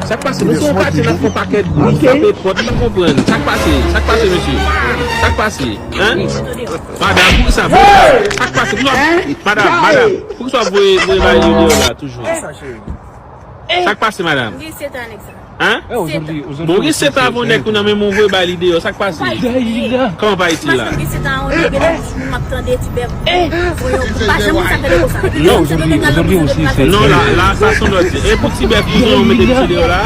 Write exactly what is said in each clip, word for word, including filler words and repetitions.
Sa k pase? Nou se yon katye n ap fè yon pakèt bri, frape pòt, m pa konprann. Sa k pase? Sa k pase, mesye? Sa k pase? Hein? Madanm, poukisa? Sa k pase? Poukisa? Madanm, madanm, poukisa w ap voye, voye bagay yo deyò la toujou? Sa k pase, madanm? Hein? Bon, gen sèt avè yon nèg ou nan men mwen voye ba li deyò, sa k pase? Kòman pa itil la? Non, la, la, sa se yon lòt. E pou ti bèf, pou yon mete misye deyò la?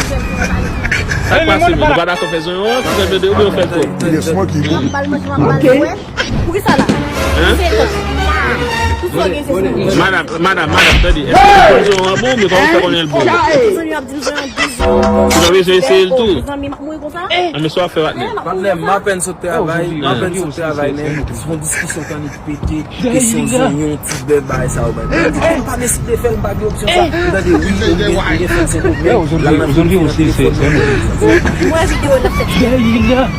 Sa k pase, men? Nou pa dakò fè zonyon an, fè zonyon oubyen ou fè l twòp? Poukisa la? Hein? Madanm, madanm, madanm, tande. Èske ou konn zonyon an bon, men kòman ou fè konnen l bon? Ou pa bezwen eseye l tou? Anben, sa w ap fè, patnè? Patnè, m apèn sot travay, m apèn sot travay, men se yon diskisyon k annik pete, kesyon zonyon, ti bèf, bagay sa yo, men. M pa deside fè l, m pa gen opsyon sa. M tande, wi, ou gen, ou gen fè l, se tou, men la, m ap fè l nan telefòn mwen.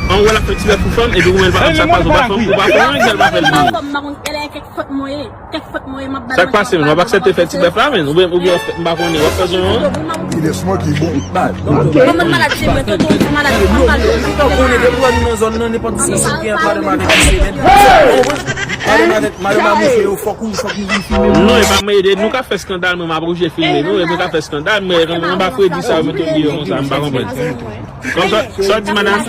An wè l ap fè ti bèf pou fanm, epi ou menm l pa, sa k pase, ou pa fanm, ou pa fanm, ou pa fè l pou ou. Kèk fòt mwen ye, kèk fòt mwen ye, m ap bat. Sa k pase, men w ap aksepte fè ti bèf la, men? Oubyen, oubyen w ap fè, m pa konnen, w ap fè zonyon an? Kòman malad se mwen, tonton, ou di malad, mwen pa konnen. Depi w wè nou nan zòn nan, nenpòt diskisyon ki gen, pale m avèk misye, men. Pale m avèk madanm a misye yo, fòk ou, fòk nou vin filme nou. Non, e pa mwen, e nou ka fè eskandal, mwen, m ap oblije filme nou, e nou ka fè eskandal, mwen, anba fredi sa yo, mwen tonbe deyò konsa, m pa konprann. Kòm sa, sa w di, madanm?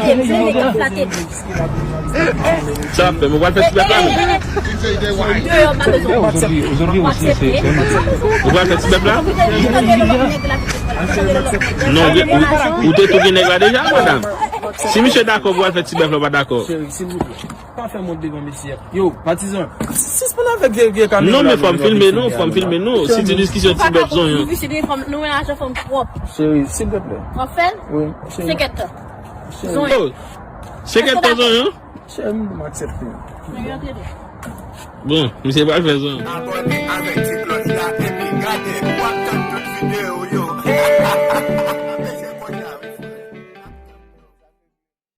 Sa w ap fè, mwen pral fè ti bèf la, men. Ou pral fè ti bèf la? Non, ou, ou te tou gen nèg la deja, madanm. Si misye dakò pou al fè ti bèf la, ou pa dakò? Cheri, silvouplè, pa fè mond devan mesye a. Yo, patizan, sispann avèk vye, vye kamera. Non, men fò m filme nou, fò m filme nou. Si ti diskisyon ti bèf zonyon. Cheri, silvouplè. W ap fè l? Wi, cheri. Senkèt tan. Cheri. Oh, senkèt tan zonyon? Cheri, m aksepte. Bon, misye pral fè zonyon. Abòne avèk ti klòch la epi gade, w ap jwenn tout videyo.